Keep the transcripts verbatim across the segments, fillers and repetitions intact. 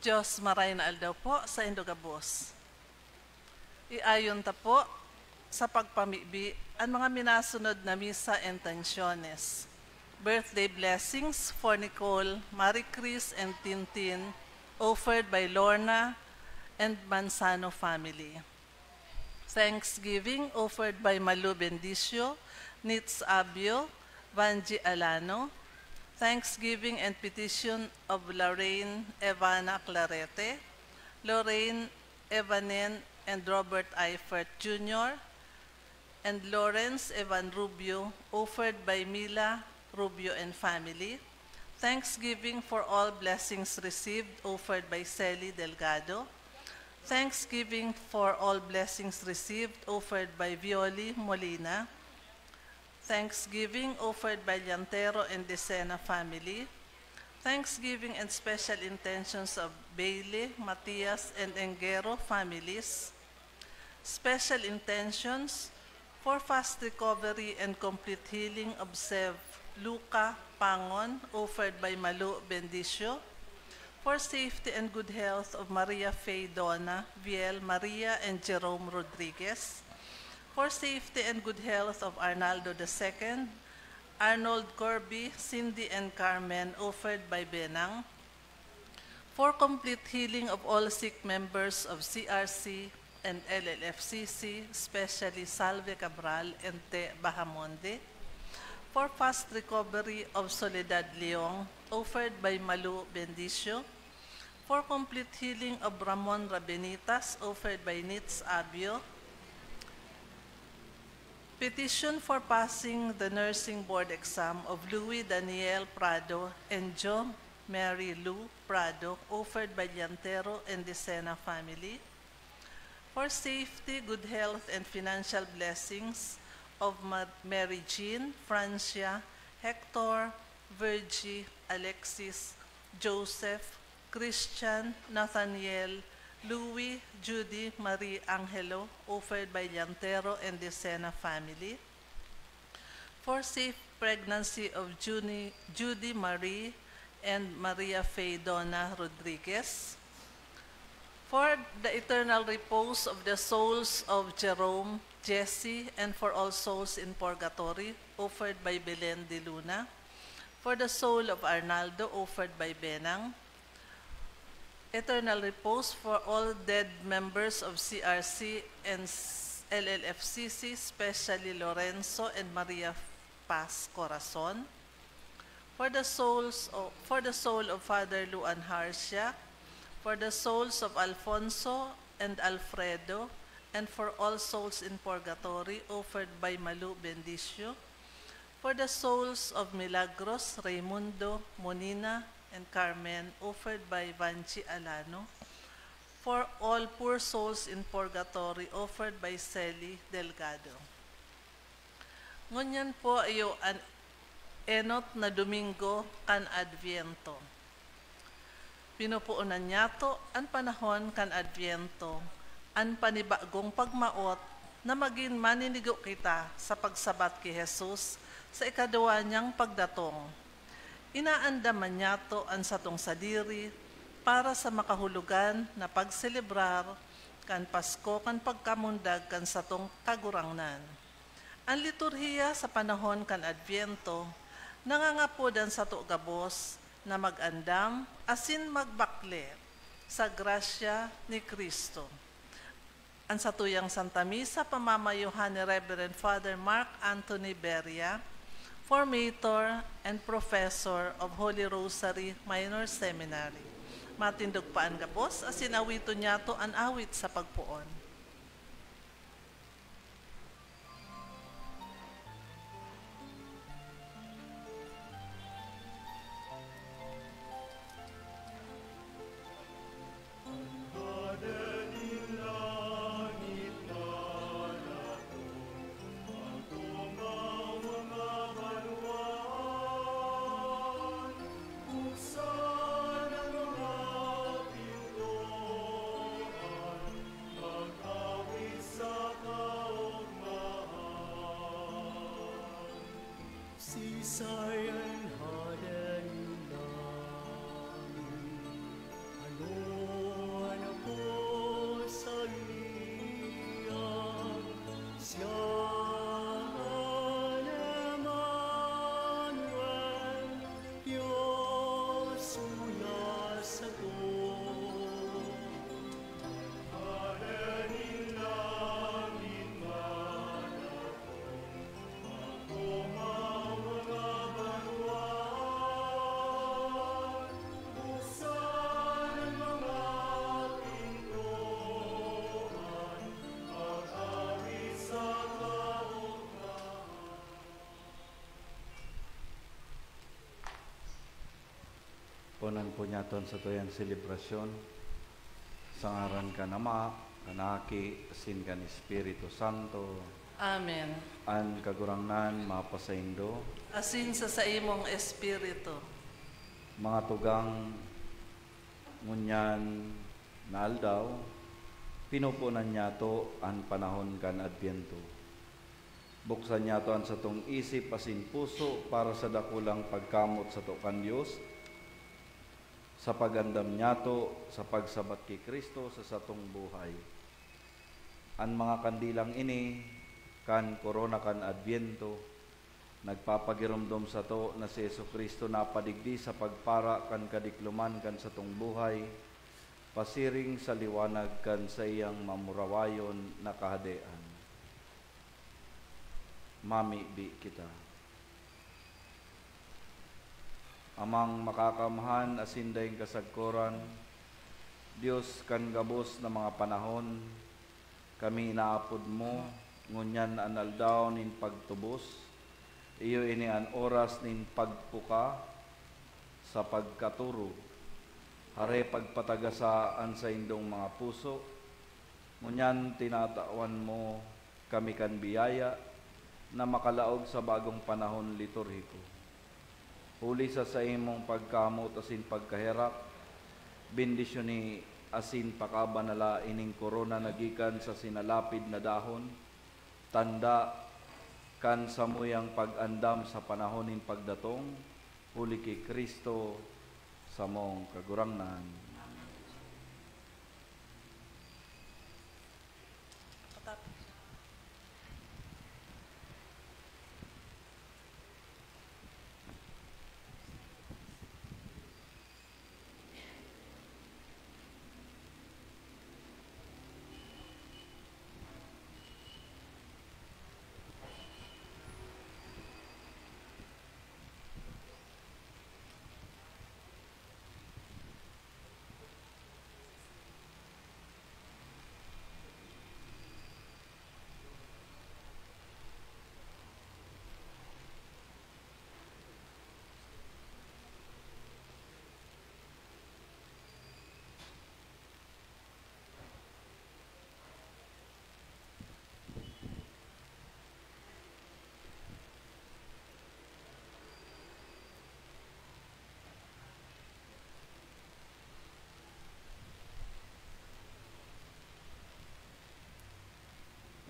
Diyos, maray na aldaw po saindo gabos. Iayon ta po sa pagpamibi an mga minasunod na misa intenciones. Birthday blessings for Nicole, Marie Chris, and Tintin, offered by Lorna and Manzano family. Thanksgiving offered by Malu Bendicio, Nits Abio, Vanji Alano. Thanksgiving and petition of Lorraine Evana Clarete, Lorraine Evanen and Robert Eifert Junior, and Lawrence Evan Rubio, offered by Mila Rubio and family. Thanksgiving for all blessings received, offered by Celi Delgado. Thanksgiving for all blessings received, offered by Violi Molina. Thanksgiving offered by Llantero and Decena family. Thanksgiving and special intentions of Bailey, Matias, and Engero families. Special intentions for fast recovery and complete healing of Sev Luca Pangon, offered by Malu Bendicio. For safety and good health of Maria Faye Dona, Viel Maria, and Jerome Rodriguez. For safety and good health of Arnaldo the second, Arnold Corby, Cindy, and Carmen, offered by Benang. For complete healing of all sick members of C R C and L L F C C, especially Salve Cabral and Te Bahamonde. For fast recovery of Soledad Leong, offered by Malu Bendicio. For complete healing of Ramon Rabenitas, offered by Nits Abio. Petition for passing the nursing board exam of Louis Daniel Prado and Jo Mary Lou Prado, offered by Llantero and Decena family. For safety, good health, and financial blessings of Ma-, Mary Jean, Francia, Hector, Virgie, Alexis, Joseph, Christian, Nathaniel, Louis, Judy, Marie, Angelo, offered by Llantero and Decena family. For safe pregnancy of Junie, Judy Marie and Maria Faye Dona Rodriguez. For the eternal repose of the souls of Jerome, Jesse, and for all souls in purgatory, offered by Belen de Luna. For the soul of Arnaldo, offered by Benang. Eternal repose for all dead members of C R C and s-, L L F C C, especially Lorenzo and Maria Paz Corazon. For the souls of, for the soul of Father Luan Harsia, for the souls of Alfonso and Alfredo, and for all souls in purgatory, offered by Malu Bendicio. For the souls of Milagros, Raimundo, Monina, and Carmen, offered by Vanchi Alano. For all poor souls in purgatory, offered by Celi Delgado. Ngunyan po iyo an enot na Domingo kan Adviento. Pinupoonan niyato an panahon kan Adviento, an panibagong pagmaot na magin maninigo kita sa pagsabat ki Jesus sa ikaduwa niyang pagdatong. Inaandam man niyato an satong sadiri para sa makahulogan na pagselebrar kan Pasko kan pagkamundag kan satong Kagurangnan. An liturhiya sa panahon kan Adviento nangangapod an sato gabos na mag-andam asin magbakle sa grasya ni Cristo. An satuyang Santa Misa pamamayohan ni Reverend Father Mark Anthony Beria, Formator and Professor of Holy Rosary Minor Seminary. Matindog pa an gabos asin awiton niyato an awit sa pagpoon. Sayan hadan namin, ano, ano po saiya, siya an Emmanuel, Dios uya sato. Hadan nin langit madakop, Ponan po niyato an satuyang selebrasyon, sa ngaran kan Ama, kan Aki, asin kan Espiritu Santo. Amen. An Kagurangnan mapasaindo. Asin sa saimong espiritu. Mga tugang, ngunyan na aldaw, pinupunan niyato an panahon kan Adbyento. Buksan niyato an satong isip asin puso para sa dakulang pagkamot sato kan Dios, sa pag-andam niyato sa pagsabat ki Cristo sa satong buhay. An mga kandilang ini kan korona kan Adbyento nagpapagiromdom sato na si Jesu-Cristo napadigdi sa pagpara kan kadikloman kan satong buhay, pasiring sa liwanag kan saiyang mamurawayon na Kahadean. Mamibi kita. Amang makakamhan asin daing kasagkoran, Dios kan gabos na mga panahon, kami inaapod mo, ngunyan an aldaw nin pagtubos, iyo ini an oras nin pagpuka sa pagkaturog. Hare pagpatagasa an saindong mga puso, ngunyan tinatawan mo kami kan biyaya na makalaog sa bagong panahon liturhiko. Huli sa saimong pagkamot asin pagkaherak, bendisyoni asin pakabanala ining korona na gikan sa sinalapid na dahon, tanda kan samuyang pag-andam sa panahon nin pagdatong, huli ki Cristo, samong Kagurangnan.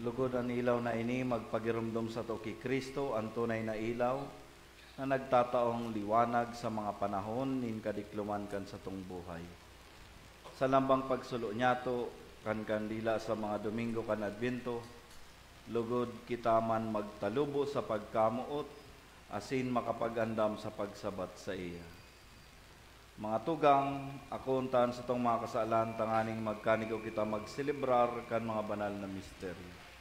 Lugod an ilaw na ini magpagiromdom sato ki Cristo, an tunay na ilaw, na nagtataong liwanag sa mga panahon nin kadikloman kan satong buhay. Sa lambang pagsulo niyato kan kandila sa mga Domingo kan Adbyento, lugod kita man magtalubo sa pagkamoot asin makapag-andam sa pagsabat saiya. Mga tugang, akoon ta an satong mga kasalan tanganing magkanigo kita magselebrar kan mga banal na misteryo.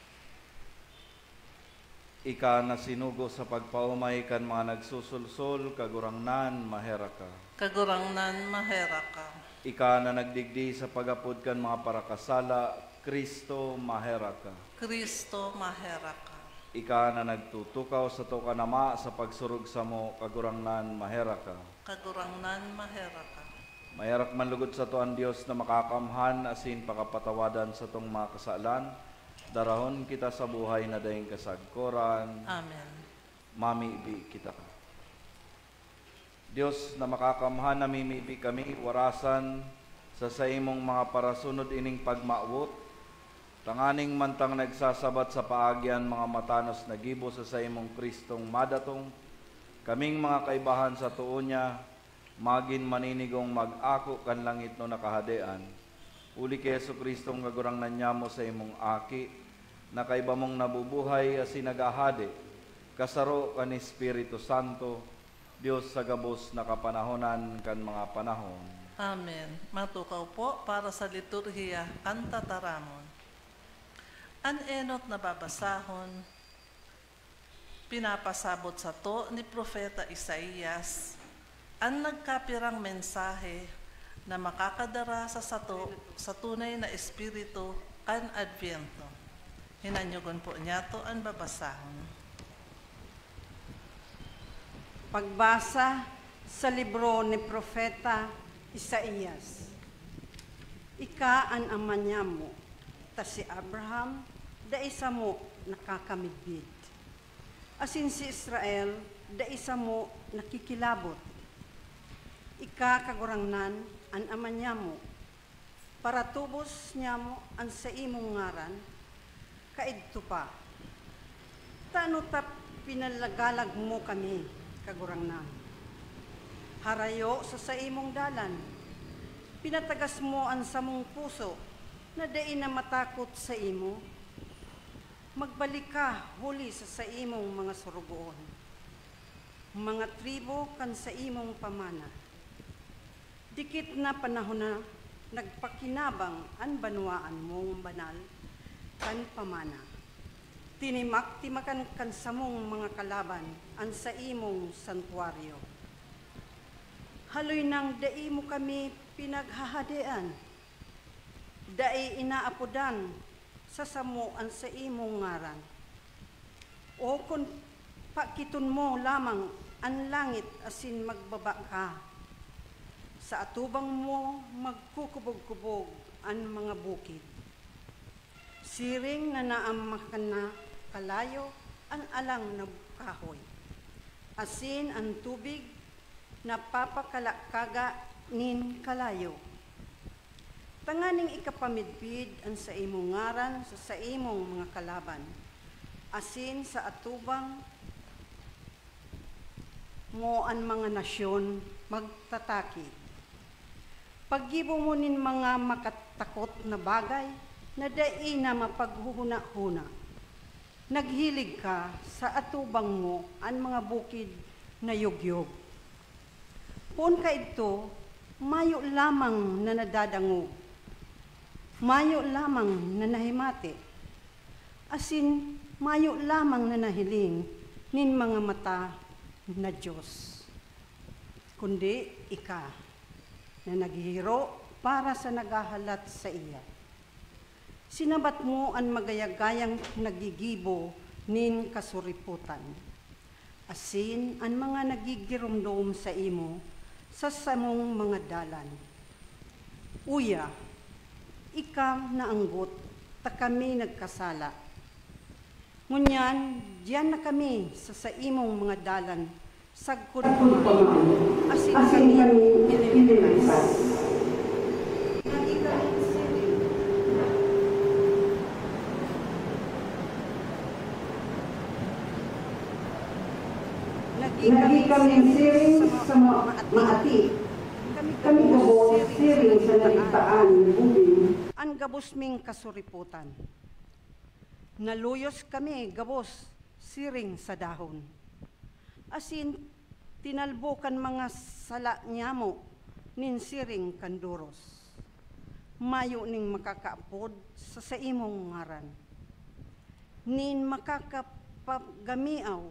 Ika na sinugo sa pagpaomay kan mga nagsusulsol, Kagurangnan, maherak ka. Kagurangnan, maherak ka. Ika na nagdigdi sa pag-apod kan mga parakasala, Cristo, maherak ka. Cristo, maherak ka. Ika na nagtutukaw sato kan Ama sa pagsurog samo, Kagurangnan, maherak ka. Kagurangnan, maherak ka. Maherak man lugod sato an Dios na makakamhan asin pakapatawadan satong mga kasalan, darahon kita sa buhay na daing kasagkoran. Amen. Mamibi kita. Dios na makakamhan, namimibi kami, warasan sa saimong mga parasunod ining pagmawot, tanganing mantang nagsasabat sa paagi an mga matanos na gibo sa saimong Cristong madatong, Kaming mga kaibahan sa too niya, magin maninigong mag-ako kan langitnon na Kahadean, huli ki Jesu-Cristong Kagurangnan nyamo, saimong Aki, na kaiba mong nabubuhay asin naghahade, kasaro kan Espiritu Santo, Dios sa gabos na kapanahonan kan mga panahon. Amen. Matukaw po para sa liturhiya kan tataramon. An enot na babasahon, pinapasabot sato ni Propeta Isaias an nagkapirang mensahe na makakadara sa sato sa tunay na espiritu kan Adbyento. Hinanyogon po niyato an babasahon. Pagbasa sa libro ni Propeta Isaias. Ika an ama niyamo, ta si Abraham dai samo nakakamidbid, asin si Israel dai samo nakikilabot. Ika, Kagurangnan, an ama niyamo, paratubos niyamo an saimong ngaran, kaidto pa. Tano ta pinalagalag mo kami, Kagurangnan? Harayo sa saimong dalan. Pinatagas mo an samong puso na dai na matakot saimo. Magbalik ka huli sa saimong mga sorogoon, mga tribu kan saimong pamana. Dikit na panahon na nagpakinabang an banwaan mong banal kan pamana. Tinimak-timakan kan samong mga kalaban an saimong santuaryo. Haloy nang dai mo kami pinaghahadean, dai inaapodan sa samo an saimong ngaran. O kun pakiton mo lamang an langit asin magbaba ka, sa atubang mo magkukubog-kubog an mga bukid. Siring na naamakan na kalayo an alang na kahoy, asin an tubig napapakalakaga nin kalayo. Tanganing ikapamidbid an saimong ngaran sa saimong mga kalaban, asin sa atubang mo an mga nasyon magtataki. Paggibo mo nin mga makatakot na bagay na dai na mapaghuhuna-huna. Naghilig ka sa atubang mo an mga bukid na yugyog. Poon kaidto, mayo lamang na nadadangog, mayo lamang na nahimati, asin mayo lamang na nahiling nin mga mata na Dios, kundi ika, na naghihiro para sa naghahalat saiya. Sinabat mo an magayagayang naggigibo nin kasuripotan, asin an mga naggigiromdom saimo sa samong mga dalan. Uya, ika naanggot ta kami nagkasala. Ngunyan, diyan na kami sa saimong mga dalan sagkod pa man, asin kami ililigtas. Nagin kami siring. Nagin kami siring sa ma-, maati. Kami gabos siring sa naligtaan nin gubing. An gabos ming kasuripotan. Naluyos kami gabos siring sa dahon, asin tinalbo kan mga sala nyamo nin siring kan doros. Mayo ning makakaapod sa saimong ngaran, nin makakapagamiaw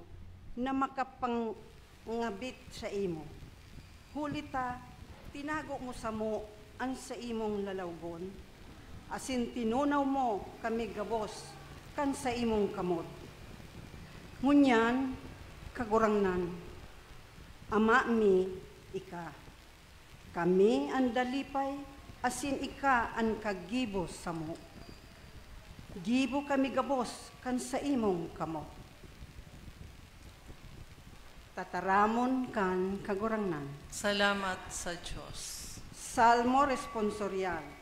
na makapang- ngabit saimo. Huli ta tinago mo samo an saimong lalawgon, asin tinunaw mo kami gabos kan saimong kamot. Ngunyan, Kagurangnan, Ama mi ika. Kami an dalipay, asin ika an kaggibo samo. Gibo kami gabos kan saimong kamot. Tataramon kan Kagurangnan. Salamat sa Dios. Salmo Responsorial.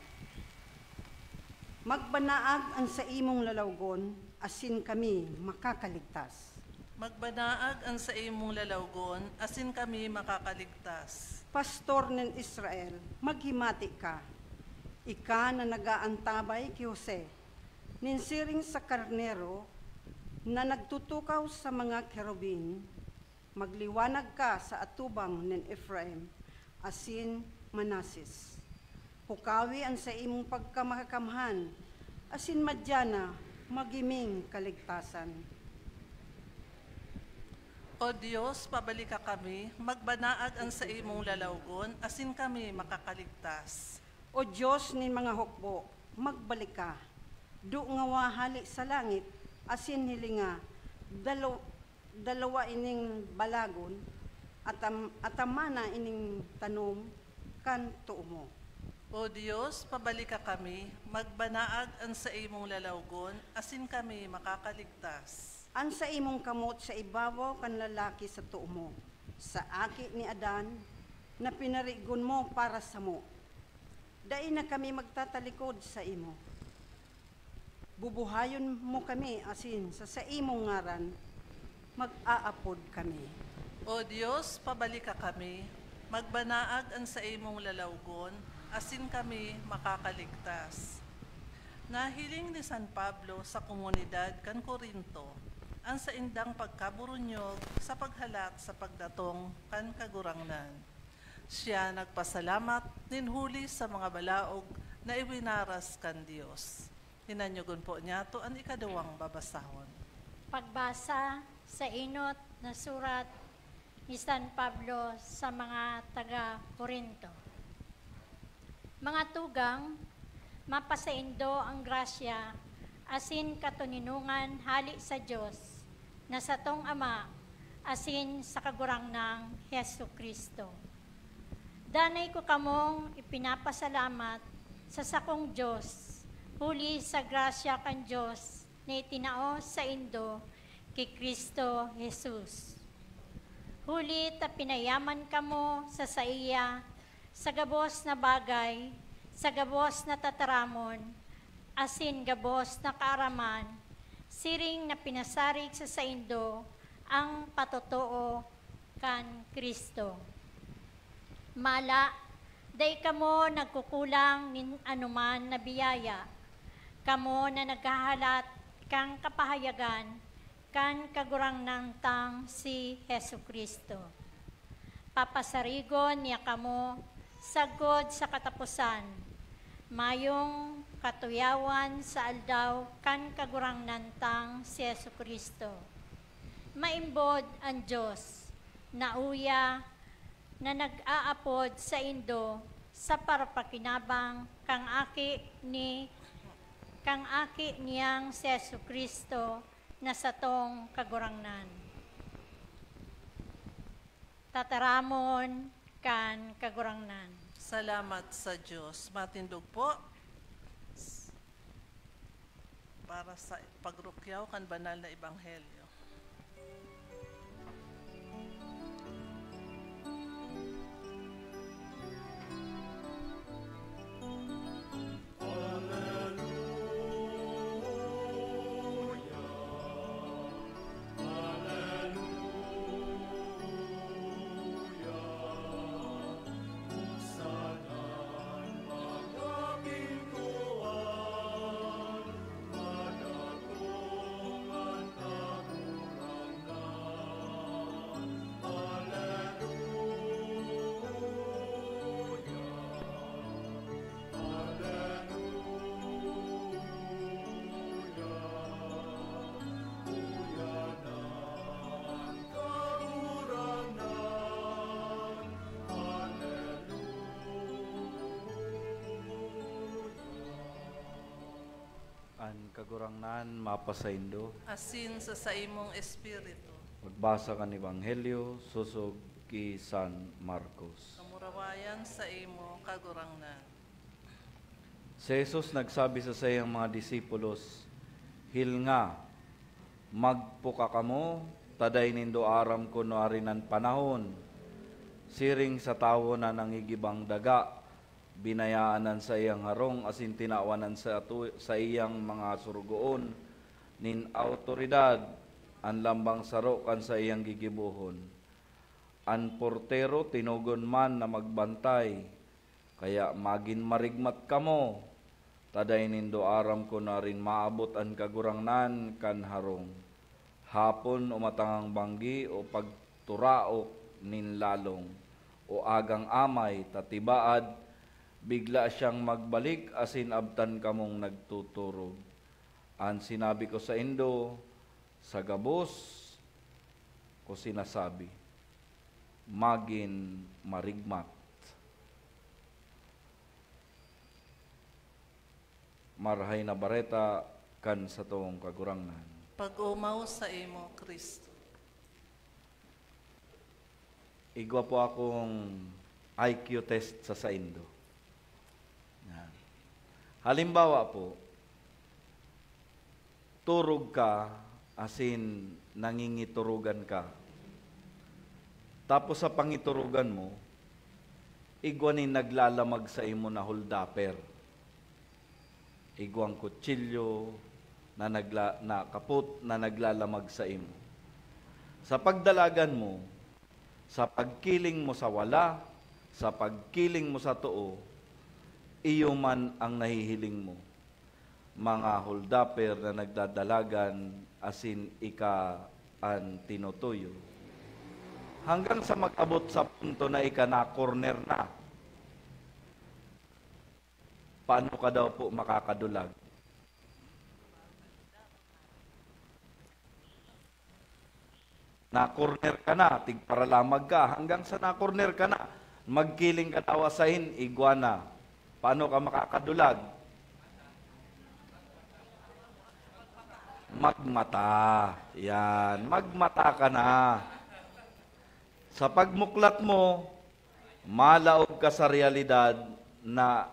Magbanaag an saimong lalawgon, asin kami makakaligtas. Magbanaag an saimong lalawgon, asin kami makakaligtas. Pastor nin Israel, maghimati ka. Ika na nag-aantabay ki Jose, nin siring sa karnero na nagtutukaw sa mga kerubin, magliwanag ka sa atubang nin Efraim asin Manases. Pukawi an saimong pagkamakamhan, asin madya na magiming kaligtasan. O Dios, pabalika kami, magbanaag an saimong lalawgon, asin kami makakaligtas. O Dios nin mga hukbo, magbalik ka. Dungawa hali sa langit, asin hilinga, dalo, dalawa ining balagon, atam, atamana ining tanom kan too mo. O Dios, pabalika kami, magbanaag an saimong lalawgon, asin kami makakaligtas. An saimong kamot sa ibabaw kan lalaki sa too mo, sa aki ni Adan, na pinarigon mo para samo. Dai na kami magtatalikod saimo. Bubuhayon mo kami asin sa saimong ngaran mag-aapod kami. O Dios, pabalika kami, magbanaag an saimong lalawgon, asin kami makakaligtas. Nahiling ni San Pablo sa komunidad kan Corinto an saindang pagkaburunyog sa paghalat sa pagdatong kan Kagurangnan. Siya nagpasalamat nin huli sa mga balaog na iwinaras kan Dios. Hinanyogon po niyato an ikaduwang babasahon. Pagbasa sa enot na surat ni San Pablo sa mga taga Corinto. Mga tugang, mapasaindo ang grasya asin katoninongan hale sa Dios na satong Ama asin sa Kagurangnan Jesu-Cristo. Danay ko kamong ipinapasalamat sa sakong Dios, huli sa grasya kan Dios na itinao saindo ki Cristo Jesus. Huli ta pinayaman kamo sa saiya sa gabos na bagay, sa gabos na tataramon, asin gabos na kaaraman, siring na pinasarig sa saindo ang patotoo kan Cristo. Mala, dai kamo nagkukulang nin anoman na biyaya, kamo na naghahalat kan kapahayagan kan Kagurangnan tang si Jesu-Cristo. Papasarigon niya kamo sagkod sa kataposan, mayong katuyawan sa aldaw kan Kagurangnan tang si Jesu-Cristo. Maimbod an Dios, na uya na nag-aapod saindo sa parapakinabang kan Aki ni, kan Aki niyang si Jesu-Cristo na satong Kagurangnan. Tataramon kan Kagurangnan. Salamat sa Dios. Matindog po para sa pagrukyaw kan banal na ebanghelyo. An Kagurangnan mapasaindo. Asin sa saimong espiritu. Magbasa kan Ebanghelyo sosog ki San Marcos. Kamurawayan saimo, Kagurangnan. Si Jesus nagsabi sa saiyang mga disipulos, "Hilnga, magpuka kamo, ta dai nindo aram kun nuarin an panahon. Siring sa tawo na nangigibang daga, binayaan an saiyang harong asin tinawan an satu-, saiyang mga sorogoon nin awtoridad an lambang saro kan saiyang gigibohon. An portero tinugon man na magbantay, kaya magin marigmat kamo, ta dai nindo aram kun arin maabot an Kagurangnan kan harong. Hapon o matangang banggi o pagturaok nin lalong, o agang amay, ta tibaad, bigla siyang magbalik asin abtan kamong nagtuturog. An sinabi ko saindo, sa gabos ko sinasabi, magin marigmat. Marahay na Bareta kan satong Kagurangnan. Pag-omaw saimo, Cristo. Igwa po akong I Q test sa saindo. Yan. Halimbawa po, turog ka, asin nangingiturugan ka. Tapos sa pangiturugan mo, igwa nin naglalamag saimo na holdapper. Igwang kutsilyo na nagla-, na kapot na naglalamag saimo. Sa pagdalagan mo, sa pagkiling mo sa wala, sa pagkiling mo sa too, iyo man ang nahihiling mo. Mga holdapper na nagdadalagan, asin ika an tinutuyo. Hanggang sa mag-abot sa punto na ika na-corner na. Paano ka daw po makakadulag? Na-corner ka na, tigparalamag ka, hanggang sa na-corner ka na, magkiling ka daw sain, igwa na. Paano ka makakadulag? Magmata. Yan, magmata ka na. Sa pagmuklat mo, malaog ka sa realidad na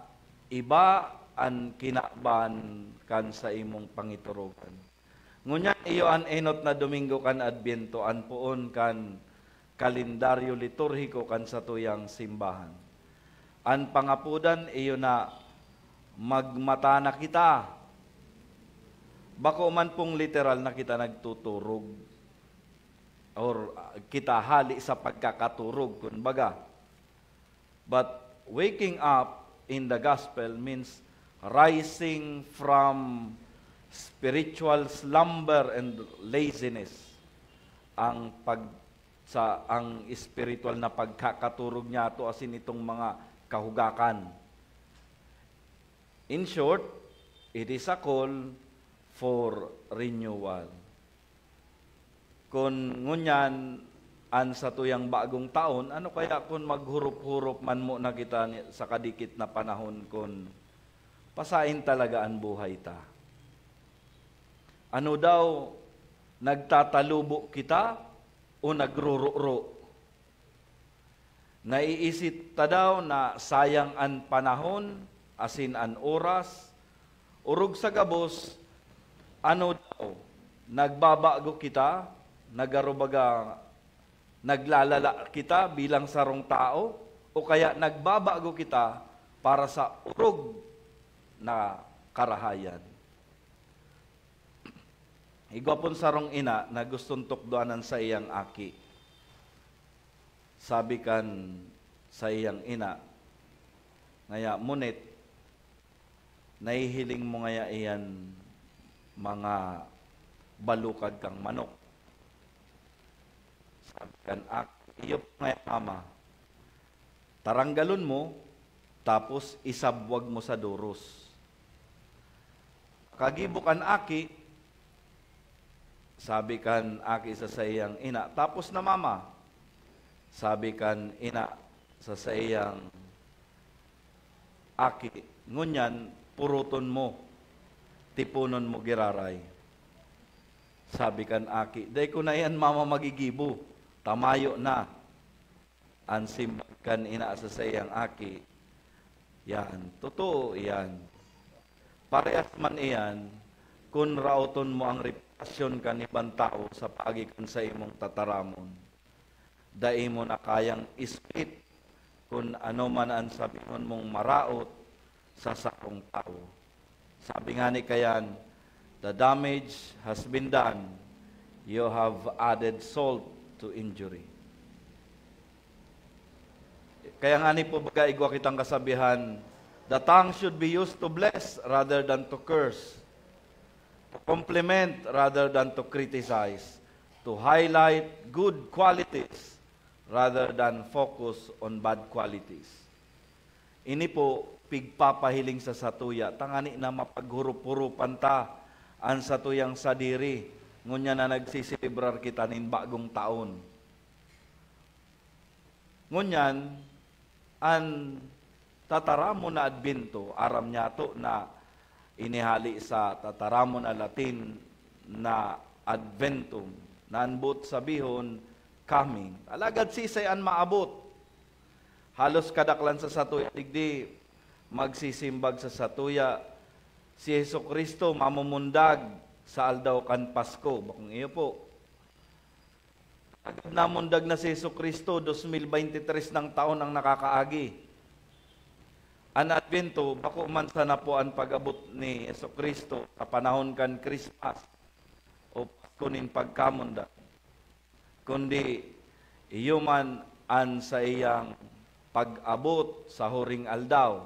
iba an kinaban kan saimong pangiturugan. Ngunyan iyo an enot na Domingo kan Adbyento, an poon kan kalendaryo liturhiko kan satuyang simbahan. An pangapodan iyo na magmata na kita. Bako man pong literal na kita nagtuturog or, ah, kita hali sa pagkakaturog, kun baga. But waking up in the gospel means rising from spiritual slumber and laziness. Ang pag-, sa, ang spiritual na pagkakaturog niyato asin itong mga kahugakan. In short, it is a call for renewal. Kun ngunyan an satuyang bagong taon, ano kaya kun maghurop-hurop man muna kita ni, sa kadikit na panahon kun pasain talaga an buhay ta? Ano daw, nagtatalubo kita o nagrururo? Naiisip ta daw na sayang an panahon asin an oras, orog sa gabos, ano daw, nagbabago kita, nagarubaga, naglalala kita bilang sarong tawo, o kaya nagbabago kita para sa orog na karahayan? Igwa pon sarong ina na gustong tukdoan an saiyang aki. Sabi kan saiyang ina, "Ngaya, Munit, nahihiling mo ngaya iyan mga balukag kang manok?" Sabi kan aki, "Iyo po ngaya, Mama." Taranggalon mo, tapos isabwag mo sa doros. Kagibo kan aki, sabi kan aki sa saiyang ina, "Tapos na, Mama." Sabi kan ina sa saiyang aki, "Ngunyan, puruton mo, tiponon mo giraray." Sabi kan aki, "Dai ko na iyan, Mama, magigibo. Tamayo na." An simbag kan ina sa saiyang aki, "Yan, totoo iyan. Parehas man iyan kun raoton mo an reputasyon kan ibang tawo sa paagi kan saimong tataramon. Dai mo na kayang isipit kun ano man an sabihon mong maraot sa sarong tawo." Sabi ngani kayan, "The damage has been done, You have added salt to injury. Kaya ngani po, baga, igwa kitang kasabihan, "The tongue should be used to bless rather than to curse, to compliment rather than to criticize, to highlight good qualities rather than focus on bad qualities." Ini po pigpapahiling sa satuya, tangani na mapaghurup-hurupan ta an satuyang sadiri, ngunyan na nagseselebrar kita nin bagong taon. Ngunyan, an tataramon na Adbento, aram nyato na inihali sa tataramon na Latin na Adventum, na an boot sabihon, coming. Alagad sisay an maabot? Halos kadaklan sa satuya digdi, magsisimbag sa satuya, si Jesu-Cristo mamumundag sa aldaw kan Pasko. Bakong iyo po. Agad namundag na si Jesu-Cristo, dos mil baynte tres nang taon ang nakakaagi. An Adbento, bako man sana po an pag-abot ni Jesu-Cristo sa panahon kan Christmas o Pasko nin pagkamundag, kundi iyo man an saiyang pag-abot sa huring aldaw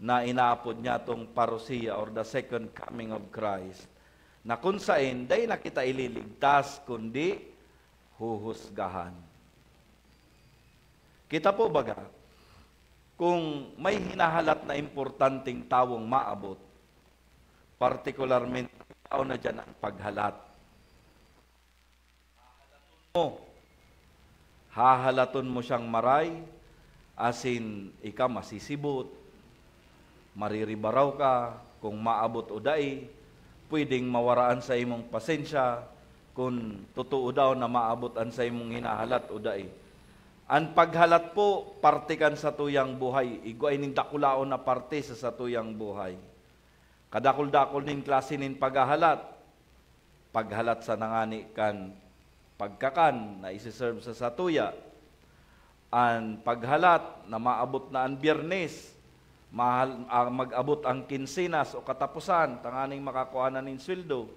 na inaapod nyatong parousia or the second coming of Christ, na kun saen dai na kita ililigtas kundi huhusgahan. Kita po baga, kung may hinahalat na importanteng tawong maabot, partikularmente, tao na diyan ang paghalat mo. Hahalaton mo siyang maray, asin ika masisibot, mariribaraw ka kung maabot o dai, pwedeng mawara an saimong pasensya kun totoo daw na maabot an saimong hinahalat o dai. An paghalat po, parte kan satuyang buhay. Igwa ining dakulaon na parte sa satuyang buhay. Kadakul-dakul nin klase nin paghahalat. Paghalat sana ngani kan pagkakan na isi-serve sa satuya. An paghalat na maabot na an Biyernes, mahal, ah, mag-abot ang kinsenas o kataposan tanganing makakua na nin sweldo.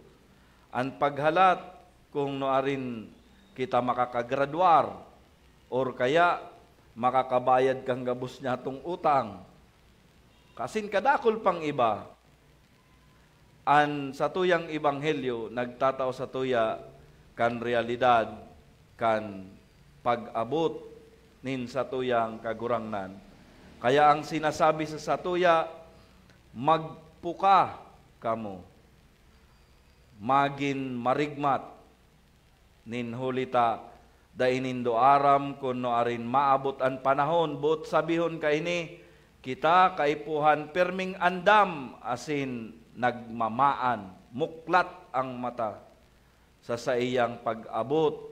An paghalat kung nuarin kita makakagradwar or kaya makakabayad kan gabos nyatong utang. Kasin kadakul pang iba. An satuyang ebanghelyo nagtatao satuya kan realidad kan pag-abot nin satuyang Kagurangnan. Kaya ang sinasabi sa satuya, "Magpuka kamo, magin marigmat." Nin huli ta, dai nindo aram kun nuarin maabot an panahon. Boot sabihon kaini, kita kaipuhan pirming andam asin nagmamaan, muklat ang mata sa saiyang pag-abot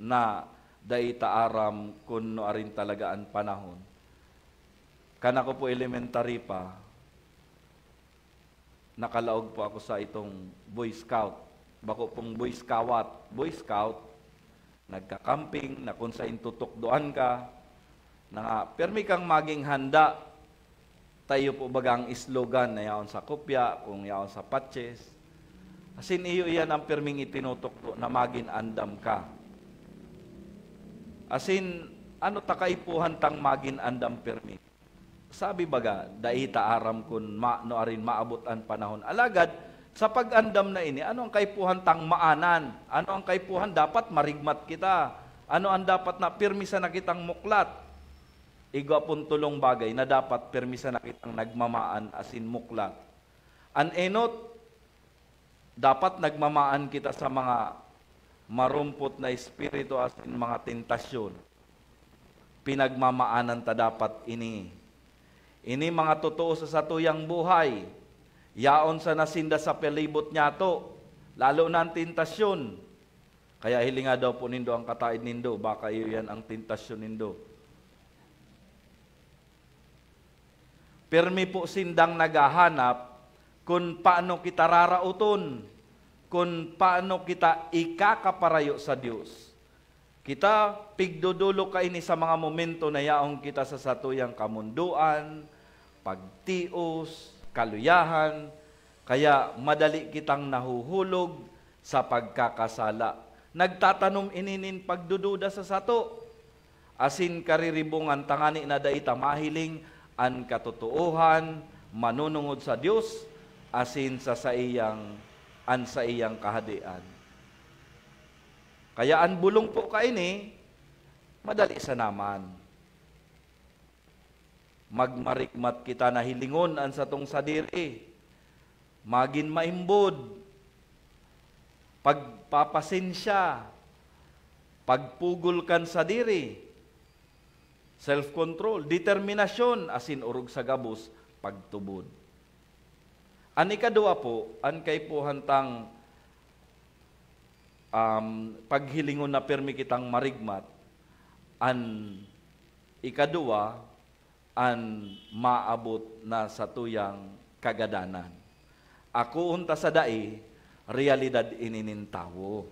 na dai ta aram kun nuarin talaga an panahon. Kan ako po elementary pa, nakalaog po ako sa itong Boy Scout. Bako pong Boy Scout, Boy Scout, nagkakamping na kung sain tutukdoan ka, na nga, pirmi kang maging handa. Tayo po baga ang slogan na yaon sa kopya, kung yaon sa patches. Asin iyo iyan ang pirming itinutukdo na magin andam ka. Asin, ano ta kaipuhan tang magin andam pirmi? Sabi baga, dai ta aram kun ma-, nuarin maabot an panahon. Alagad, sa pag-andam na ini, ano ang kaipuhan tang maanan? Ano ang kaipuhan? Dapat marigmat kita. Ano ang dapat na pirmi sana kitang muklat? Igwa pon tolong bagay na dapat pirmi sana kitang nagmamaan asin muklat. An enot, dapat nagmamaan kita sa mga marumpot na espiritu asin mga tentasyon. Pinagmamaanan ta dapat ini. Ini mga totoo sa satuyang buhay. Yaon sana sinda sa palibot nyato, lalo na an tentasyon. Kaya hilinga daw po nindo ang kataed nindo, baka iyo yan ang tentasyon nindo. Pirmi po sindang naghahanap kun paano kita raraoton, kun paano kita ikakaparayo sa Dios. Kita, pigdodolok kaini sa mga momento na yaon kita sa satuyang kamondoan, pagtios, kaluyahan, kaya madali kitang nahuhulog sa pagkakasala. Nagtatanom ini nin pagdududa sa sato, asin kariribongan tangani na dai ta mahiling an katotoohan manunungod sa Dios asin sa saiyang, an saiyang Kahadean. Kaya an bolong po kaini, madali sana man. Magmarigmat kita na hilingon an satong sadiri, magin maimbod, pagpapasensya, pagpugol kan sadiri, self-control, determinasyon, asin orog sa gabos, pagtubod. An ikaduwa po, an kaipuhan tang, um, paghilingon na pirmi kitang marigmat. An ikaduwa, an maabot na satuyang kagadanan. Akoon ta sa dai, realidad ini nin tawo.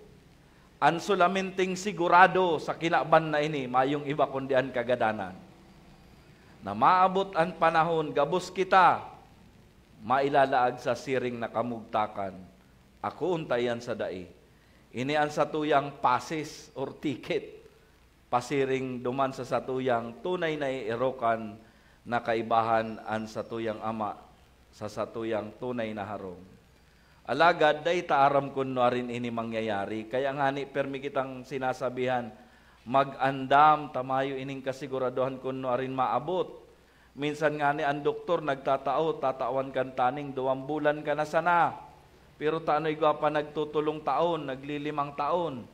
An solamenting sigurado sa kinaban na ini, mayong iba kundi an kagadanan. Na maabot an panahon, gabos kita mailalaag sa siring na kamugtakan. Akoon ta iyan sa dai. Ini an satuyang passes or ticket pasiring duman sa satuyang tunay na eerokan na kaibahan an satuyang Ama sa satuyang tunay na harong. Alagad dai ta aram kun nuarin ini mangyayari, kaya ngani permi kitang sinasabihan, mag-andam ta mayo ining kasiguraduhan kun nuarin maabot. Minsan ngani an doktor nagtatao, tatawan kan taning duwang bulan ka na sana. Pero ta ano igwa pa nagtutulong taon, naglilimang taon.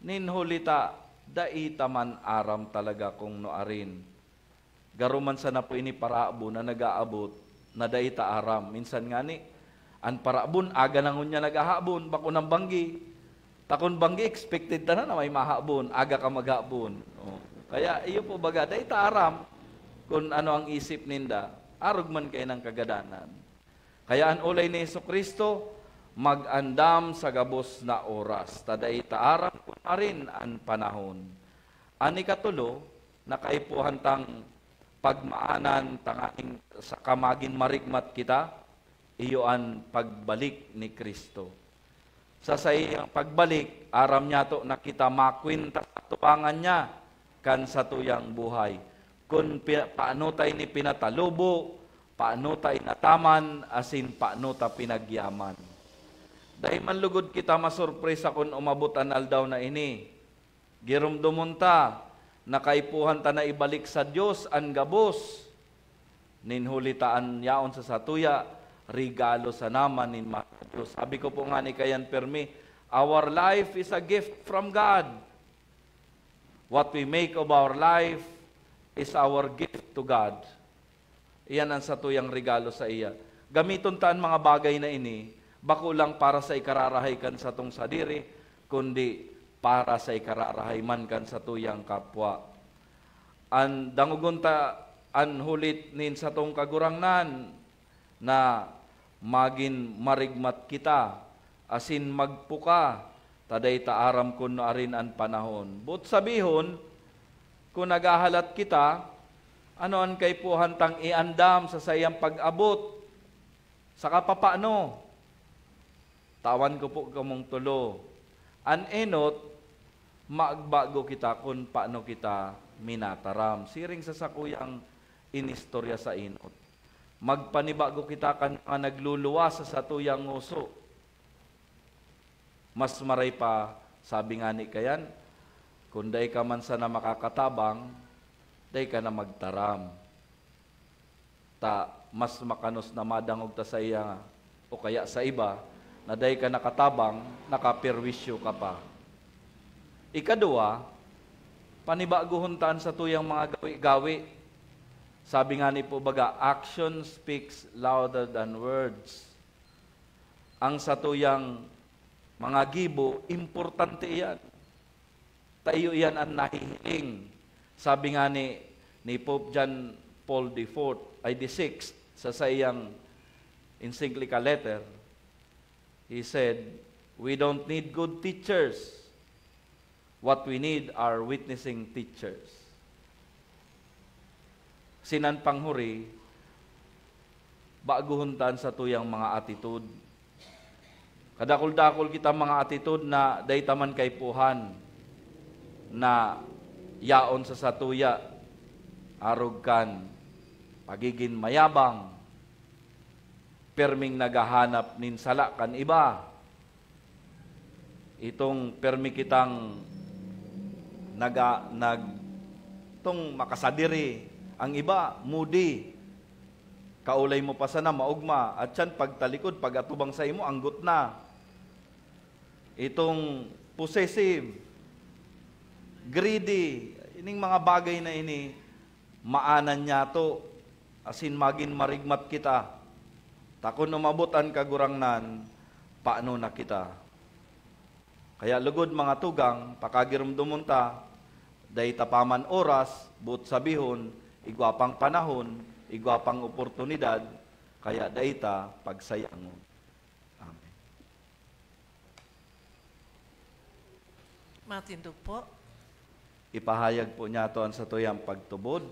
Nin huli ta, dai ta man aram talaga kung nuarin. Garo man sana po ini parahabon na nag-aabot na dai ta aram. Minsan ngani, an parahabon, aga na ngunyan naghahabon, bako nang banggi. Ta kun banggi, expected ta na na may mahabon, aga ka maghabon. Oh. Kaya iyo po baga, dai ta aram kun ano ang isip ninda, arog man kayo ng kagadanan. Kaya an olay ni Jesu-Cristo, mag-andam sa gabos na oras, ta dai ta aram kun arin an panahon. An ikatulo, na kaipuhan tang pagmaanan tanganing saka magin marigmat kita, iyo an pagbalik ni Cristo. Sa saiyang pagbalik, aram niyato na kita makwenta sa atubangan niya kan satuyang buhay. Kun pi-, paano ta ini pinatalubo, paano ta inataman, asin paano ta pinagyaman. Dai man lugod kita masurpresa kun umabot an aldaw na ini. Giromdomon ta na kaipuhan ta na ibalik sa Dios an gabos nin huli ta an yaon sa satuya, regalo sana man nin Dios. Sabi ko po ngani kayan permi, our life is a gift from God. What we make of our life is our gift to God. Iyan an satuyang regalo saiya. Gamiton ta an mga bagay na ini, bako lang para sa ikararahay kan satong sadiri, kundi para sa ikararahay man kan satuyang kapwa. An dangogon ta an hulit nin satong Kagurangnan na magin marigmat kita, asin magpuka, ta dai ta aram kun nuarin an panahon. Boot sabihon, kun naghahalat kita, ano an kaipuhan tang iandam sa saiyang pag-abot? Saka papaano? Tawan ko po kamong tulo. An enot, magbago kita kun paano kita minataram. Siring sa sakuyang inistorya sa enot. Magpanibago kita kan mga nagluluwas sa satuyang ngoso. Mas maray pa, sabi ngani kayan, kun dai ka man sana makakatabang, dai ka na magtaram. Ta mas makanos na madangog ta saiya o kaya sa iba na dai ka nakatabang, nakaperwisyo ka pa. Ikaduwa, panibagohon ta an satuyang mga gawi-gawi. Sabi ngani po baga, "Action speaks louder than words." Ang satuyang mga gibo, importante iyan. Ta iyo iyan an nahihiling. Sabi ngani ni Pope John Paul the fourth, ay the sixth, sa saiyang encyclical letter, he said, "We don't need good teachers. What we need are witnessing teachers." Sinan panghuri, baguhon ta an satuyang mga attitude. Kadakul-dakul kita mga atitod na dai ta man kaipuhan na yaon sa satuya, arog kan pagigin mayabang, perming naghahanap nin sala kan iba. Itong permi kitang naga-, nag-, itong makasadiri, ang iba, moody. Kaulay mo pa sana, maogma. At siyan, pagtalikod, pag-atubang sa imo, anggot na. Itong possessive, greedy, ining mga bagay na ini, maanan niyato, asin magin marigmat kita. Ta kun umabot an Kagurangnan, paano na kita? Kaya lugod, mga tugang, pakagiromdomon ta, dai ta pa man oras, boot sabihon, igwa pang panahon, igwa pang oportunidad, kaya dai ta pagsayangon. Amen. Matindog po. Ipahayag po niyato an satuyang pagtubod.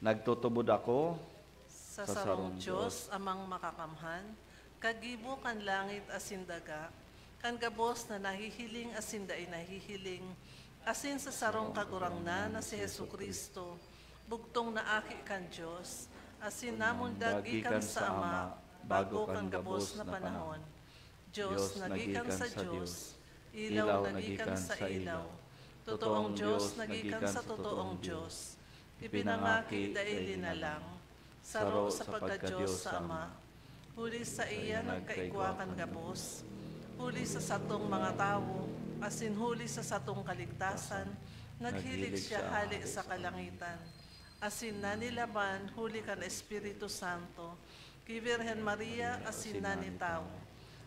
Nagtutubod ako sa sarong Diyos, Amang Makakamhan, kagibo kan langit asin daga, kan gabos na nahihiling asin dai nahihiling, asin sa sarong Kagurangnan na si Jesu-Cristo, bugtong na Aki kan Diyos, asin namundag gikan sa Ama bago kan gabos na panahon. Dios na gikan sa Dios, ilaw na gikan sa ilaw, totoong Dios na gikan sa totoong Dios, ipinangaki, dai linalang, saro sa pagka-Dios sa Ama. Huli saiya nagkaigwa kan gabos, huli sa satong mga tawo, asin huli sa satong kaligtasan, naghilig siya hale sa kalangitan, asin nanilaban huli kan Espiritu Santo, ki Birhen Maria asin nanitawo.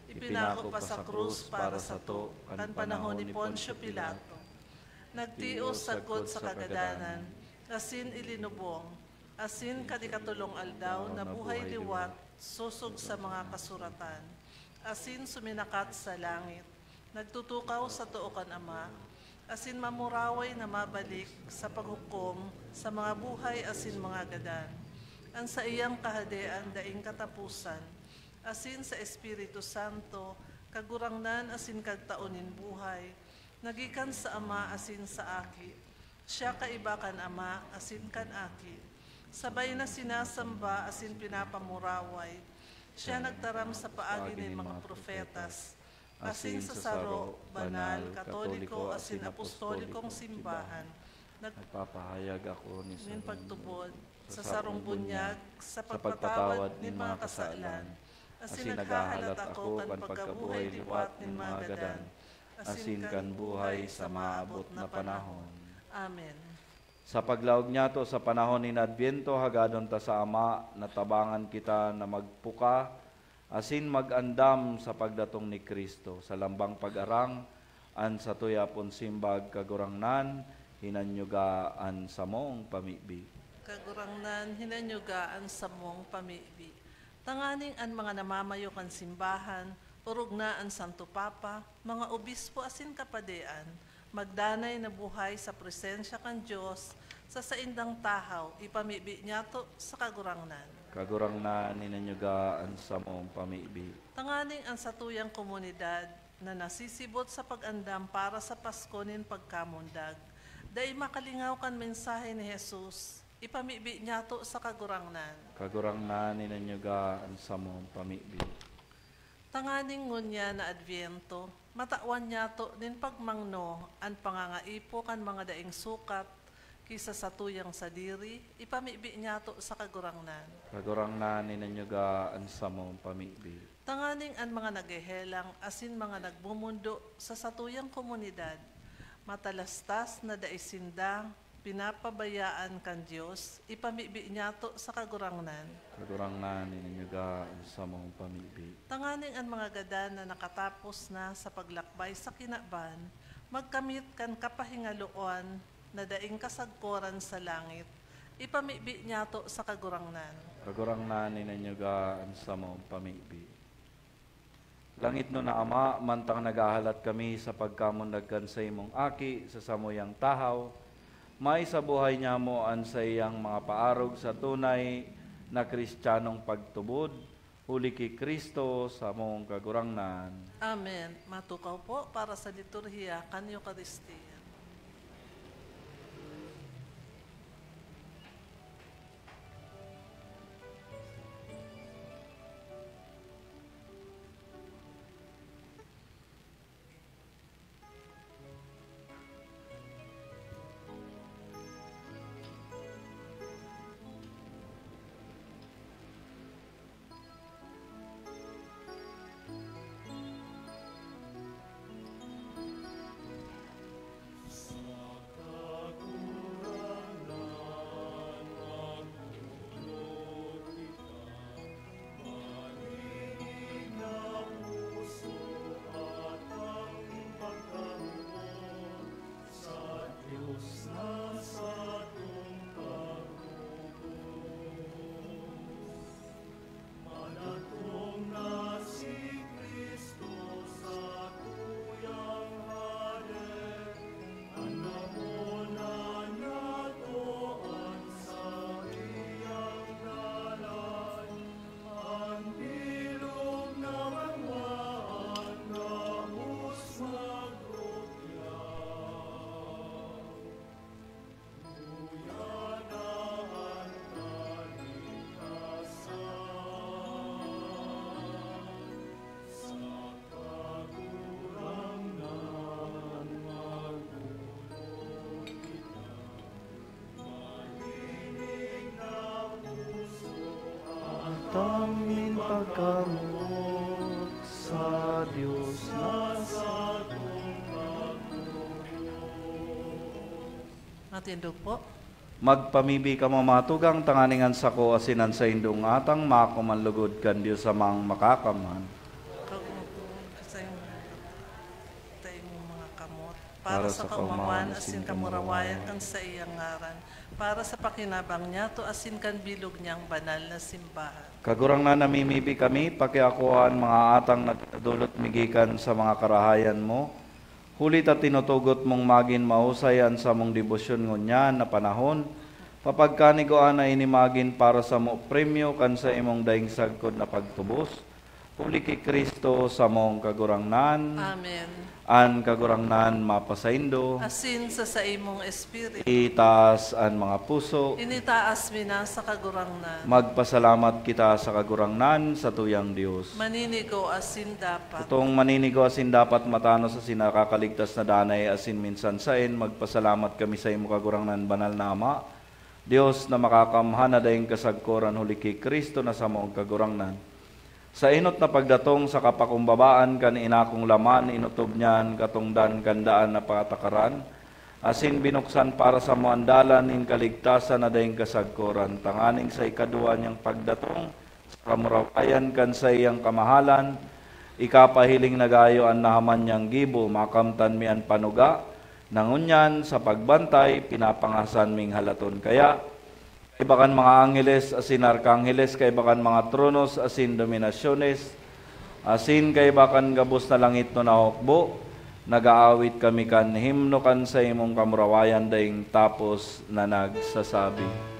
Ipinako pa sa krus para sato kan panahon ni Poncio Pilato. Nagtios sagkod sa kagadanan, asin ilinubong, asin kan ikatolong aldaw nabuhay liwat sosog sa mga kasuratan, asin suminakat sa langit. Nagtutukaw sa too kan Ama, asin mamuraway na mabalik sa paghukom sa mga buhay asin mga gadan. An saiyang kahadean daing kataposan, asin sa Espiritu Santo, Kagurangnan asin Kagtao nin buhay, na gikan sa Ama asin sa Aki. Siya kaiba kan Ama asin kan Aki. Sabay na sinasamba asin pinapamuraway. Siya nagtaram sa paagi nin mga propetas, asin sa saro, banal, katoliko, asin apostolikong simbahan, nag- Nagpapahayag ako nin pagtubod sa sarong bunyag sa pagpatawad nin mga kasalan, asin naghahalat ako kan pagkabuhay liwat nin mga gadan, asin kan buhay sa maabot na panahon. Amen. Sa paglaog niyato sa panahon nin Adbyento, hagadon ta sa Ama na tabangan kita na magpuka asin mag-andam sa pagdatong ni Cristo. Sa lambang pag-arang, an satuya pon simbag, Kagurangnan, hinanyuga an samong pamibi. Kagurangnan, hinanyuga an samong pamibi. Tanganing an mga namamayo kan simbahan, orog na an Santo Papa, mga obispo asin kapadean, magdanay na buhay sa presensya kan Dios sa saindang tahaw, ipamibi niyato sa Kagurangnan. Kagurangnan, hinanyuga an samong pamibi. Tanganing an satuyang komunidad na nasisibot sa pag-andam para sa Pasko nin Pagkamundag, dai makalingaw kan mensahe ni Jesus, ipamibi niyato sa Kagurangnan. Kagurangnan, hinanyuga an samong pamibi. Tanganing ngunyan na Adbyento, matawan niyato nin pagmangno an pangangaipo kan mga daing sukat ki sa satuyang sadiri, ipamibi niyato sa Kagurangnan. Kagurangnan, hinanyuga an samong pamibi. Tanganing an mga naghehelang asin mga nagmomondo sa satuyang komunidad, matalastas na dai sinda pinapabayaan kan Dios, ipamibi niyato sa Kagurangnan. Kagurangnan, hinanyuga an samong pamibi. Tanganing an mga gadan na nakatapos na sa paglakbay sa kinaban, magkamit kan kapahingaloan na daing kasagkoran sa langit, ipamibi niyato sa Kagurangnan. Kagurangnan, hinanyuga an samong pamibi. Langitnon na Ama, mantang naghahalat kami sa pagkamundag kan saimong Aki sa samuyang tahaw, may sa buhay nyamo an saiyang mga paarog sa tunay na Kristiyanong pagtubod, Huli ki Cristo samong Kagurangnan. Amen. Matukaw po para sa liturhiya kan Eukaristia. Tanging pagkamoot sa Dios na satong Pagtindog po. Magpamibi kamo, mga tugang, tanganing an sako asin an saindong atang maako man lugod kan Dios Amang Makakamhan. Kag magtubod ka sa imong, sa imong mga kamot, para sa kaomawan asin kamurawayan kan saiyang ngaran, para sa pakinabang niyato asin kan bilog niyang banal na simbahan. Kagurangnan, namimibi kami, pakiakoa an mga atang nagdudulot mi gikan sa mga karahayan mo, huli ta tinutugot mong magin mahusay an samong debosyon ngunyan na panahon, papagkanigoan na ini magin para samo premyo kan saimong daing sagkod na pagtubos. Huli ki Cristo, samong Kagurangnan. Amen. An Kagurangnan mapasaindo. Asin sa saimong espiritu. Itaas an mga puso. Initaas mi na sa Kagurangnan. Magpasalamat kita sa Kagurangnan, satuyang Dios. Maninigo asin dapat. Totoong maninigo asin dapat, matanos asin nakakaligtas na danay asin minsan saen, magpasalamat kami saimo, Kagurangnan, banal na Ama, Dios na makakamhan na daing kasagkoran huli ki Cristo na samong Kagurangnan. Sa enot na pagdatong sa kapakumbabaan kan inakong laman, inotob niya an katongdan kan daan na patakaran, asin binuksan para samo an dalan nin kaligtasan na daing kasagkoran, tanganing sa ikaduwa niyang pagdatong, sa kamurawayan kan saiyang kamahalan, ikapahiling na gayo an nahaman niyang gibo, makamtan mi an panuga, na ngunyan, sa pagbantay, pinapangasan ming halaton. Kaya, kaiba kan mga angheles asin arkangheles, kaiba kan mga tronos asin dominasyones, asin kaiba kan gabos na langitnon na hukbo, nag-aawit kami kan himno kan saimong kamurawayan daing tapos na nagsasabi.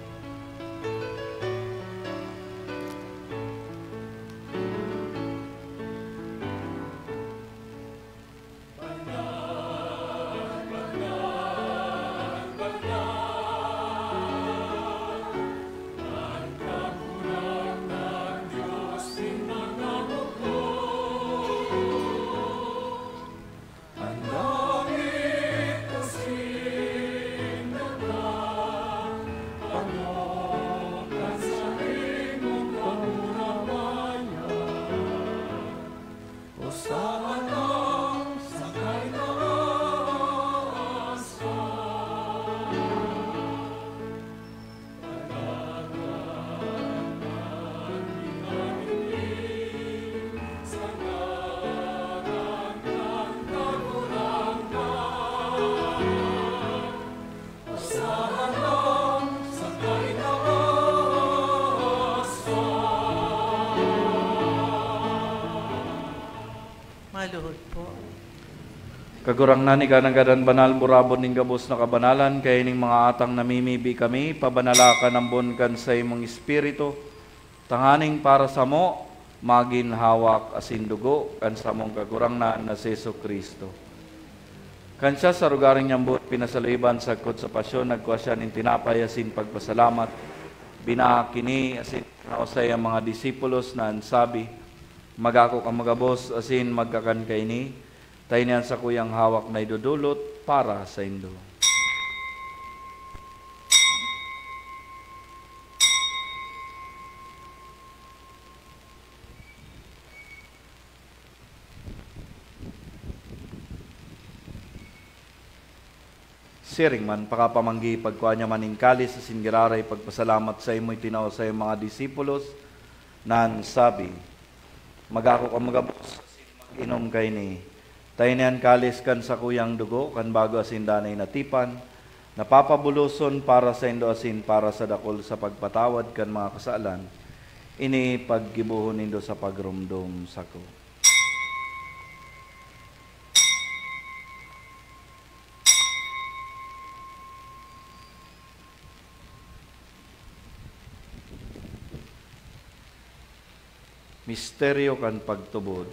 Maluhod po. Kagurangnan, ika nanggad an banal, burabod nin gabos na kabanalan, kaya ning mga atang namimibi kami, pabanala ka nambon kan saimong Espiritu, tanganing para samo, magin hawak asin dugo kan samong Kagurangnan na si Jesu-Cristo. Kan siya sa lugaring niyang buhay pinasaluiban sagkod sa pasyon, nagkua siya nin tinapay asin pagpasalamat, binahak ini asin tinao sa iyang mga disipulos na an sabi, "Magako kamo gabos asin magkakan kaini, ta ini an sakuyang hawak na idodolot para saindo." Siring man, pakapamanggi, pagkua niya man nin kalis asin giraray pagpasalamat saimo, itinao sa iyang mga disipulos, na an sabi, "Magako kamo gabos asin mag-inom kaini, ta ini an kalis kan sakuyang dugo kan bago asin danay na tipan, na papabuloson para saindo asin para sa dakul sa pagpatawad kan mga kasalan. Ini paggibohon nindo sa pagromdom sako." Misteryo kan pagtubod.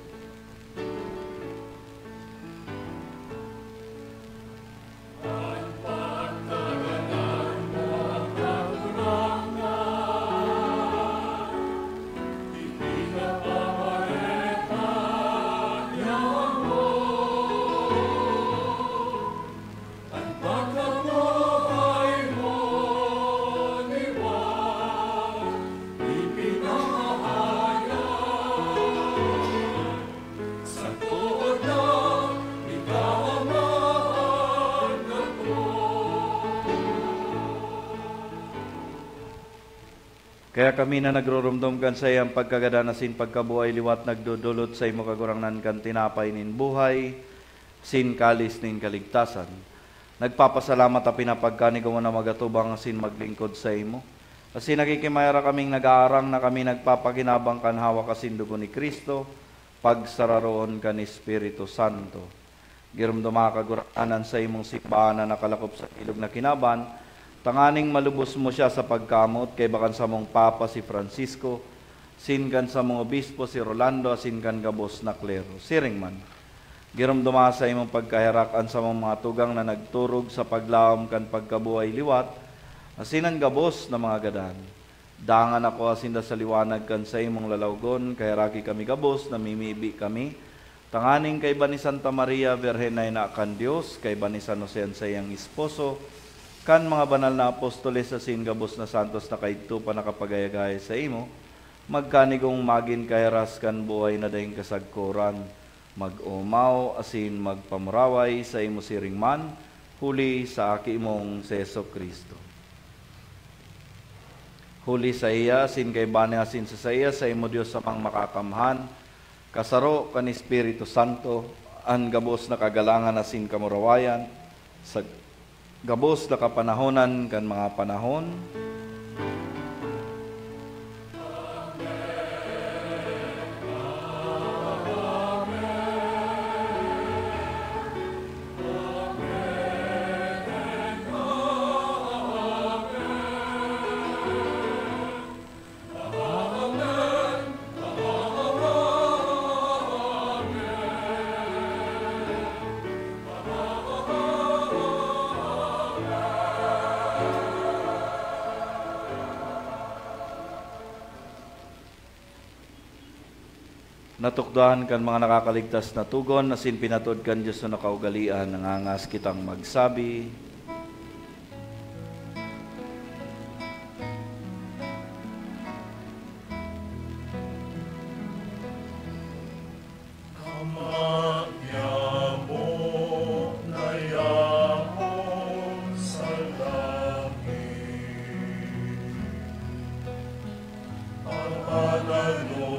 Kaya kami na nagroromdom kan saiyang pagkagadan asin pagkabuhay liwat, nagdodolot saimo, Kagurangnan, kan tinapay nin buhay asin kalis nin kaligtasan. Nagpapasalamat ta pinapagkanigo mo na magatubang asin maglingkod saimo. Asin nakikimaherak kaming nag-aarang na kami nagpapakinabang kan hawak asin dugo ni Cristo, pagsararoon kan Espiritu Santo. Giromdoma, Kagurangnan, an saimong simbahan na nakalakop sa bilog na kinaban, tanganing malubos mo siya sa pagkamoot, kaiba kan samong Papa si Francisco, asin kan samong obispo si Rolando, asin kan gabos na klero. Siring man, giromdoma sa imong pagkaherak an samong mga tugang na nagturog sa paglaom kan pagkabuhay liwat, asin an gabos na mga gadan. Dangan akoa sinda sa liwanag kan saimong lalawgon, kaheraki kami gabos, namimibi kami, tanganing kaiba ni Santa Maria Birhen na ina kan Dios, kaiba ni San Jose an saiyang esposo, kan mga banal na apostoles asin gabos na santos na kaidto pa nakapagayagay saimo, magkanigong magin kaheras kan buhay na daing kasagkoran, mag-omaw asin magpamuraway saimo siring man, huli sa Aki mong si Jesu-Cristo. Huli saiya, asin kaiba niya, asin sa saiya, saimo, Dios Amang Makakamhan, kasaro kan Espiritu Santo, an gabos na kagalangan asin kamurawayan, sa gabos na kapanahonan kan mga panahon. Natukdoan kan mga nakakaligtas na togon asin pinatod kan Dios na kaugalean, nangangas kitang magsabi, Ama nyamo na yaon sa langit, pagpadanon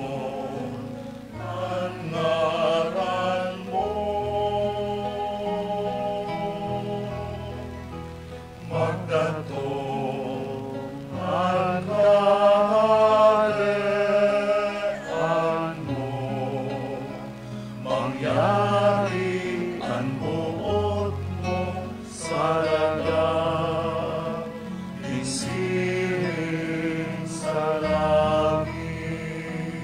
an ngaran mo, magdatong an kahalean mo, mangyari an boot mo sa daga, nin siring sa langit.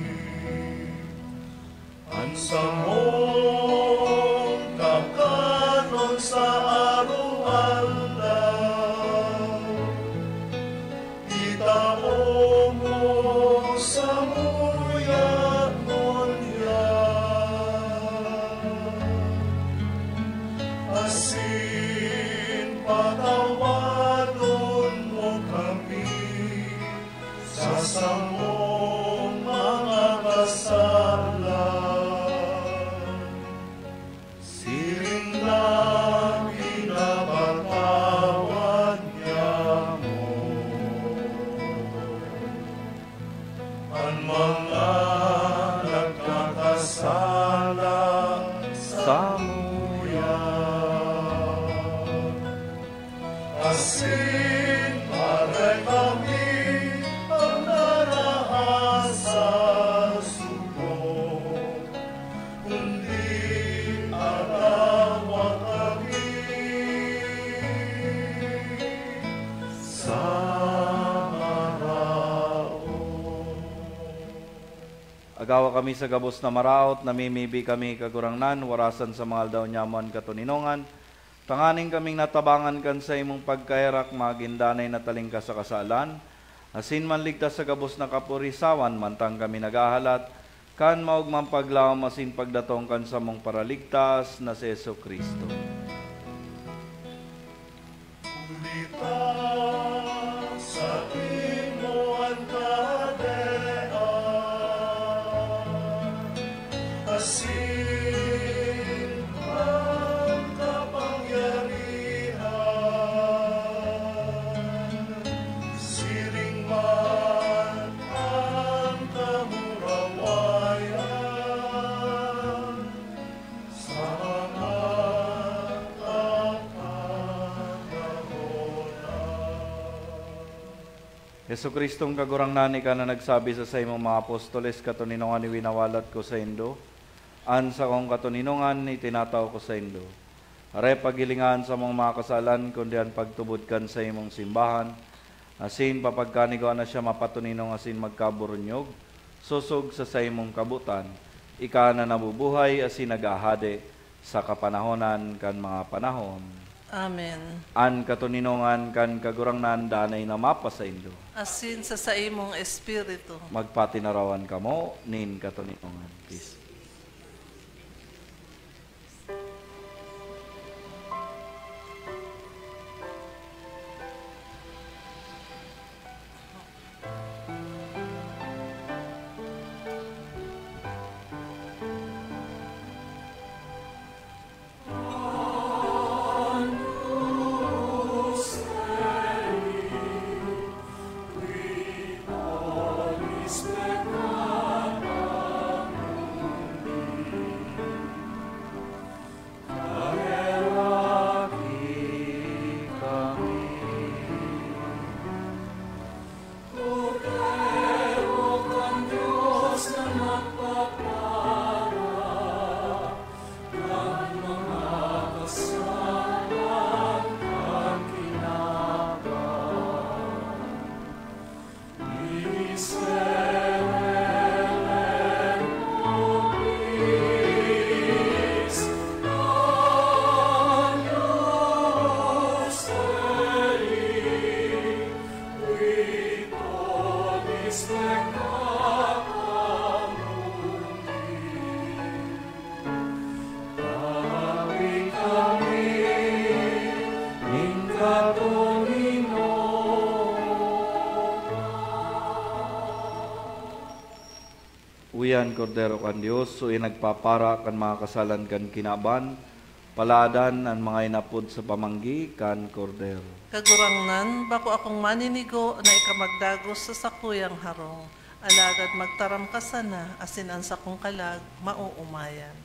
Tao mo samuya ngunyan, asin patawadon mo kami sa samong mga kasalan. Siring na pinapatawad niamo an mga nagkakasala samuya. Asin parekami an narahay sa sugod, kundi agawa kami sa maraot. Agawa kami sa gabos na maraot, namimibi kami, Kagurangnan, warasan sa mga aldaw niamo an katoninongan, tanganing kaming natabangan kan saimong pagkaherak, magin danay na talingkas sa kasalan, asin manligtas sa gabos na kapurisawan, mantang kami naghahalat kan maogmang paglaom asin pagdatong kan samong Paraligtas na si Jesu-Cristo. Huli ta saimo an kahadean, asin an kapangyarihan, siring man an kamurawayan sa mga kapanahon. Jesu-Cristong Kagurangnan, ika na nagsabi sa saimong mga apostoles, "Katoninongan winawalat ko saindo, an sakong katoninongan itinatao ko saindo." Aray, paghilinga an samong mga kasalan, kundi an pagtubod kan saimong simbahan, asin papagkanigoan na siya mapatoninong asin magkaburunyog, sosog sa saimong kabotan, ika na nabubuhay asin naghahade sa kapanahonan kan mga panahon. Amen. An katoninongan kan Kagurangnan danay na mapasaindo. Asin sa saimong espiritu. Magpatinarawan kamo nin katoninongan. Peace. Uya an Kordero kan Dios, uya nagpapara kan mga kasalan kan kinaban, paladan an mga inapod sa pamanggi kan Kordero. Kagurangnan, bako akong maninigo na ika magdagos sa sakuyang harong, alagad magtaram ka sana, asin an sakong kalag maoomayan.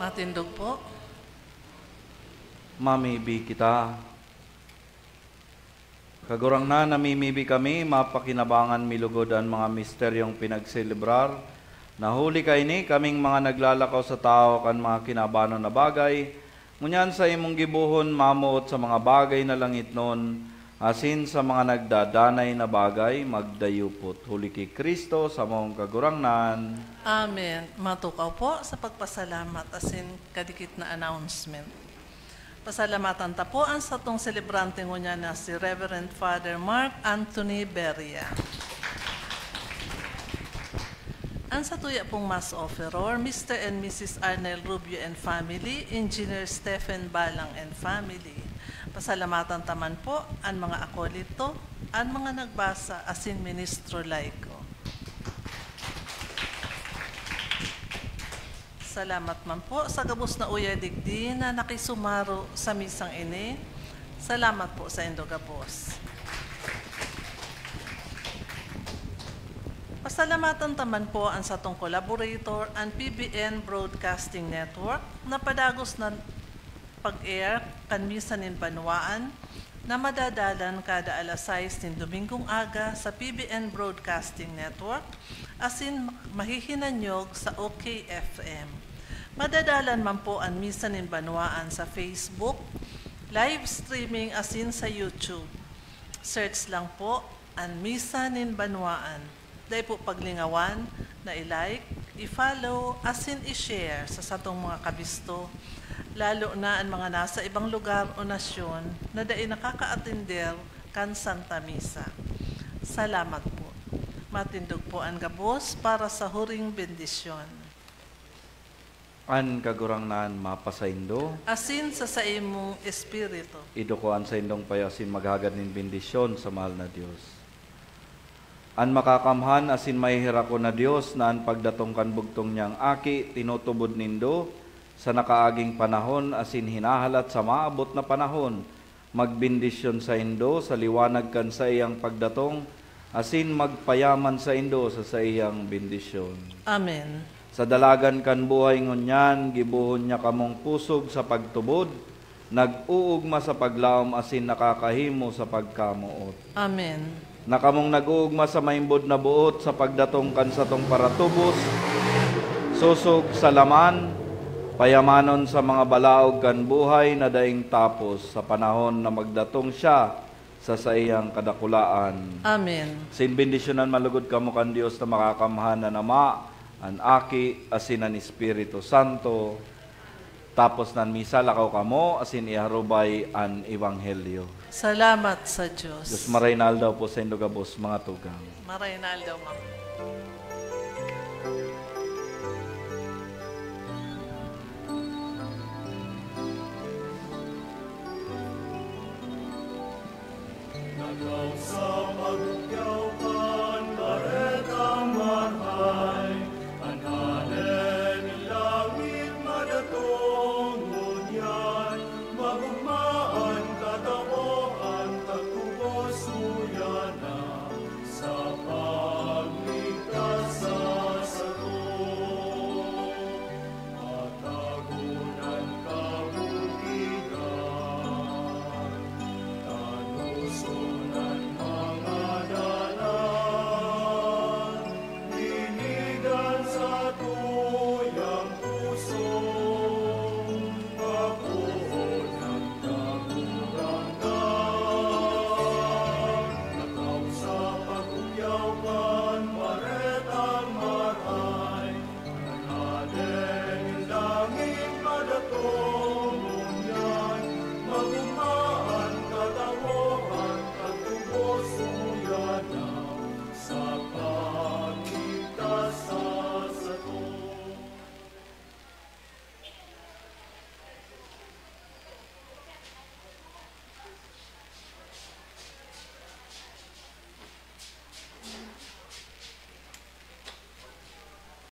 Matindog po. Mamibi kita. Kagurangnan, namimibi kami, mapakinabangan mi lugod an mga misteryong pinagselebrar, na huli kaini kaming mga naglalakaw sa tahaw kan mga kinabanon na bagay, ngunyan sa imong gibohon, mamoot sa mga bagay na langitnon, asin sa mga nagdadanay na bagay magdayupot. Huli ki Cristo, samong Kagurangnan. Amen. Matukaw po sa pagpasalamat asin kadikit na announcement. Pasalamatan ta po an satong selebrante ngunyan na si Reverend Father Mark Anthony Beria. An satuya pong Mass Offeror, Mister and Missus Arnel Rubio and family, Engineer Stephen Balang and family. Pasalamatan ta man po an mga akolito, an mga nagbasa, asin ministro laiko. Salamat man po sa gabos na uya digdi na nakisumaro sa misang ini. Salamat po saindo gabos. Pasalamatan ta man po an satong collaborator, an P B N Broadcasting Network, na padagos na pag-air kan Misa nin Banwaan na madadalan kada alas sais nin Domingong aga sa P B N Broadcasting Network asin mahihinanyog sa O K F M. Madadalan man po an Misa nin Banwaan sa Facebook, live streaming asin sa YouTube. Search lang po an Misa nin Banwaan. Dai po paglingawan na i-like, i-follow, asin i-share sa satong mga kabisto, lalo na an mga nasa ibang lugar o nasyon na dai nakakaatender kan Santa Misa. Salamat po. Matindog po an gabos para sa huring bendisyon. An Kagurangnan mapasaindo. Asin sa saimong espiritu. Iduko an saindong payo asin maghagad nin bendisyon sa mahal na Dios. An makakamhan asin maheherakon na Dios, na an pagdatong kan bugtong niyang Aki tinutubod nindo sa nakaaging panahon asin hinahalat sa maabot na panahon, magbendisyon saindo sa liwanag kan saiyang pagdatong, asin magpayaman saindo sa saiyang bendisyon. Amen. Sa dalagan kan buhay ngunyan, gibohon niya kamong pusog sa pagtubod, nag-oogma sa paglaom asin nakakahimo sa pagkamoot. Amen. Na kamong nag-oogma sa maimbod na boot sa pagdatong kan satong paratubos, sosog sa laman, payamanon sa mga balaog kan buhay na daing tapos, sa panahon na magdatong siya sa saiyang kadakulaan. Amen. Sin bendisyonan malugod kamo kan Dios na makakamhan, an Ama, an Aki, asin an Espiritu Santo. Tapos nan misa, lakaw kamo asin iharubay an ebanghelyo. Salamat sa Dios. Dios, maray na aldaw po saindo gabos, mga tugang. Maray na aldaw man.